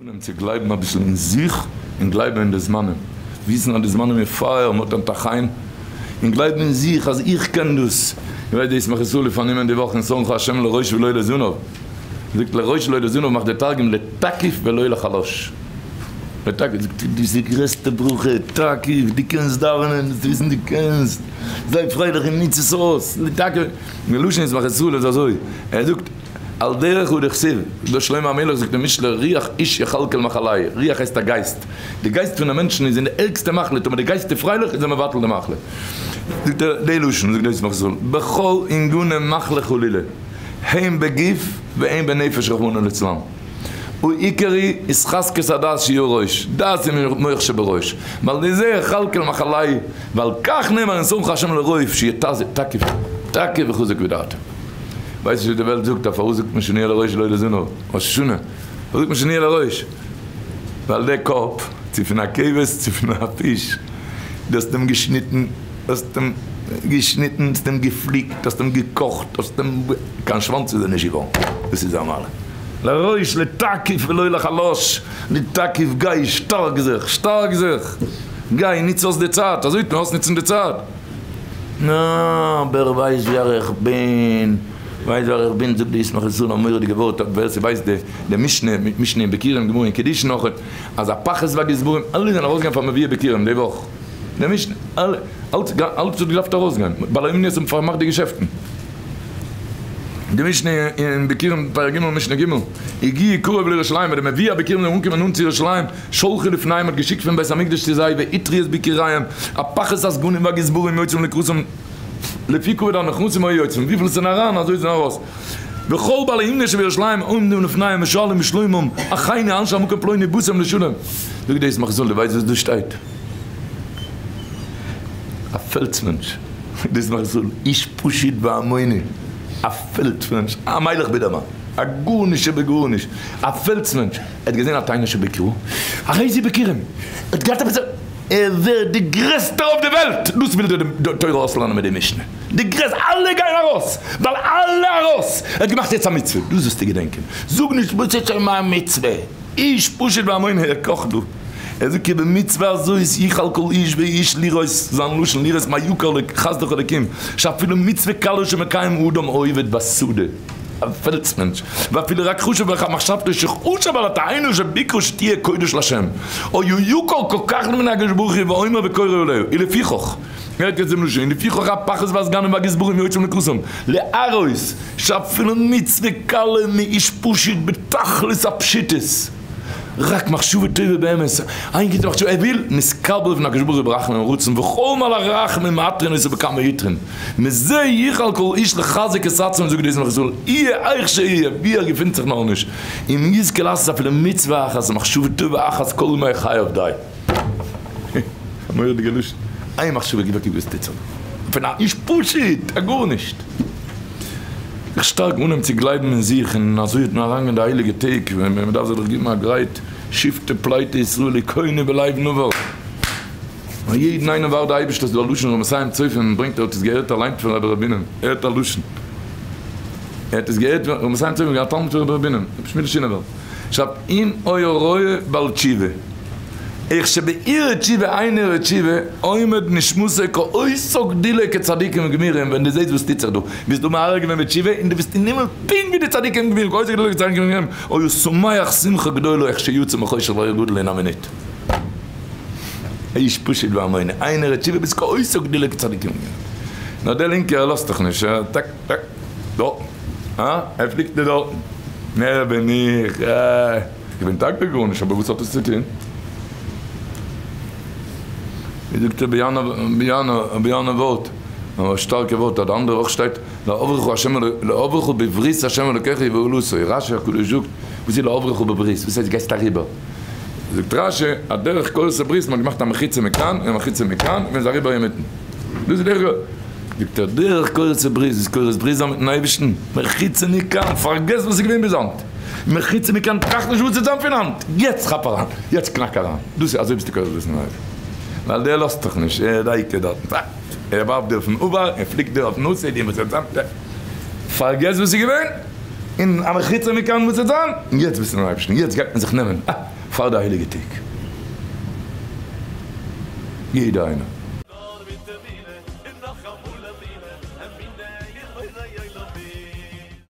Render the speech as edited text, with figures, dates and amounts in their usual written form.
אנהייבן צו גלייבן אביסל אין זיך און גלייבן אין די זמנים, וויסן אז די זמנים איז פייער, מען האט א חיים, און גלייבן אין זיך אז איך קען דאס. איר ווייסט די ישמח ישראל איז פארנומען די וואך אין סומך השם לראש ולא לזנב, זאגט לראש ולא לזנב מאכט די תרגום לתקיף ולא לחלש, לתקיף זאגט ער דאס איז די גרעסטע ברכה, תקיף, דו קענסט דאווענען, זאלסט וויסן דו קענסט, זיי פרייליך און נוץ עס אויס, לתקיף, די לשון ישמח ישראל איז אזוי, ער זאגט. על דרך הוא דכתיב, דא שלמה המלך זאגט אין משלי רוח איש יכלכל מחלהו, רוח הייסט א גייסט, די גייסט פון א מענטשן איז אין די ערגסטע מחלה, טאמער די גייסט איז פרייליך איז ער מבטל די מחלה. זאגט ער די לשון, זאגט דער ישמח ישראל, בכל ענגני מחלה חלילה, הן בגוף והן בנפש רחמנא ליצלן, ועיקרי התחזקות הדעת שיהא ראש, דעת איז מוח שבראש, ועל ידי זה יכלכל מחלהו, ועל כך נאמר אין סומך השם לרוב שיהיה תקיף, תקיף וחזק בדעתו. ווייסט נישט וואס די וועלט זאגט, א פארוואס זאגט מען שנהיה לראש ולא לזנב, ראש השנה, פארוואס זאגט מען שנהיה לראש? ווייל דער קאפ, צו פון א כבש צו פון א פיש, דו האסט אים געשניטן, האסט אים געשניטן, האסט אים געפליקט, האסט אים געקאכט, האסט אים, קיין שוואנץ איז ער נישט געווארן, דאס איז זיין מעלה. לראש לתקיף ולא לחלש, לתקיף גיי שטארק זיך, שטארק זיך, גיי נוץ אויס די צייט, אזוי טוט מען אויסנוצן די צייט. נא, ווער ווייסט ווער איך בין, ווייסט ווער איך בין, זאגט די ישמח ישראל א מורא'דיגע ווארט, ווער ס'ווייסט די די משנה, משנה אין ביכורים, גמרא אין קידושין אויך, אז הפחת והגזברים אלע זענען ארויסגעגאנגען פאר מביאי ביכורים די וואך, די משנה, אלע, אלץ אלץ האט געדארפט ארויסגיין, בעלי אומניות האבן פארמאכט די געשעפטן. די משנה אין ביכורים פרק ג' משנה ג', הגיעו קרוב לירושלים, ווען די מביאי הביכורים זענען אנגעקומען נאנט צו ירושלים, שלחו לפניהם האט געשיקט פון בית המקדש צו זיי והתריעו את ביכוריהם, הפחת הסגנים והגזברים יוצאים לקראתם לפי כבוד הנכנסים היו יוצאים, וויפיל עס זענען אריין אזוי זענען ארויס, וכל בעלי אומנות שבירושלים עומדים לפניהם ושואלים בשלומם, אחינו אנשי המקום פלוני באתם לשלום. זאגט דער ישמח ישראל דו ווייסט וואס דא שטייט? א פעלדס מענטש, זאגט דער ישמח ישראל, איש פשוט והמוני, א פעלדס מענטש, א מיילעך בידערמאן, א גארנישט שבגארנישט, א פעלדס מענטש, ער האט געזען א תאנה שבקרו, הרי זה ביכורים, ער האט געהאט עפעס א, ער ווערט די גרעסטער אויף די וועלט, דאס וויל דיר די תורה אויסלערנען מיט די משנה, די גרעסטע, אלע גייען ארויס, ווייל אלע ארויס, ער האט געמאכט יעצט א מצוה, דאס זאלסטו געדענקען, זאג נישט וואס איז שוין מיין מצוה, איש פשוט והמון ער קאכט דא, ער זאגט כי במצוה הזאת יוכל כל איש ואיש לראות, זיין לשון לראות מה יקר לחסדך אלוקים, שאפילו מצוה קלה שמקיים אדם העובד בשדה. א וועלטס מענטש, ואפילו רק חשוב לך מחשבתו שחשב על התאנה שביקרו שתהיה קודש לשם, אוי הוא יקר כל כך לפני הקדוש ברוך הוא ואומר וקורא אליה, ולפיכך, הערט יעצט דעם לשון, ולפיכך הפחת והסגנים והגזברים יוצאים לקראתם, להראות שאפילו מצוה קלה מאיש פשוט בתכלית הפשיטות. רק מחשבה טובה באמת, איין גוטע מחשבה, ער וויל נתקבל לפני הקדוש ברוך הוא ברחמים ורצון וכל מלאך רחמים מעטרין אותו בכמה יתרון, מזה יוכל כל איש לחזק את עצמו זאגט די ישמח ישראל, יהיה איך שיהיה, ווי ער געפינט זיך נאר נישט, אם יזכה לעשות אפילו מצוה אחת מחשבה טובה אחת כל ימי חייו די. א מורא'דיגע לשון, איין מחשבה גיב א קוק וואס טוט זיך דא, פון א איש פשוט, א גארנישט. זיך שטארק אנהייבן צו גלייבן אין זיך און אזוי וועט מען אריינגיין די הייליגע טעג ווען מען דארף זיך דאך געבן א גרייט שבטי פליטי ישראל הכונו בלב נבר און יעדן איינעם ווארט די אייבערשטער ס'איז דא א לשון רמתים צופים ברענגט ער האט עס געהערט אליין פון רבי ר' בונם ער האט א לשון ער האט עס געהערט פון רמתים צופים געווען א תלמיד פון רבי ר' בונם רבי שמואל שינאווער שרייבט אם היה רואה בעל תשובה איך שבעיר תשובה אין עיר תשובה עומד נשמתו כאותו גדילה כצדיקים גמורים ווען דו זעסט וואס טוט זיך דא ביסט דו מהרהר געווען בתשובה און דו ביסט אין הימל פונקט ווי די צדיקים גמורים כאותו גדילה כצדיקים גמורים היה שמח שמחה גדולה איך שיצא מחושך לאור גדול אין א מינוט איש פשוט והמוני אין עיר תשובה ביסט כאותו גדילה כצדיקים גמורים נאר דער לינקער ער לאזט דיך נישט ער טאק טאק דארטן הא ער פליקט דיר דארטן נער בין איך אה. איך בין טאקע גארנישט, אבער וואס האט עס צו טון? ווי זאגט רבי יונה ווארט, א שטארקע ווארט, אז די אנדערע וואך שטייט לעברך השם לעברך בברית השם אלוקיך ובאלותו, רשי הקדוש זאגט, וואס איז לעברך בברית? וואס הייסט גייסט אריבער? זאגט רשי, אז דרך כורת הברית מען האט געמאכט א מחיצה מכאן און מחיצה מכאן און מען איז אריבער אינמיטן. דאס איז דרך זאגט ער, דרך כורת הברית איז כורת ברית זיין מיטן אייבערשטן, מחיצה מכאן, פארגעס וואס איז געווען ביז היינט. מחיצה מכאן טראכט נישט וואס איז זיין פון היינט, יעצט כאפ אריין, יעצט קנאק אריין, דאס איז אזוי ביסטו כח דאס נאר, ווייל דער לאזט דיך נישט, ער דייקא דארטן, ער ווארפט דיר אויפן עבר, ער פליקט דיר אויפן עתיד, און וואס וועט זיין, פארגעס וואס איז געווען, און א מחיצה מכאן וואס וועט זיין, און יעצט ביסטו ביים אייבערשטן, יעצט גייט מען זיך נעמען, אה! פאר די הייליגע טעג. יעדע איינער.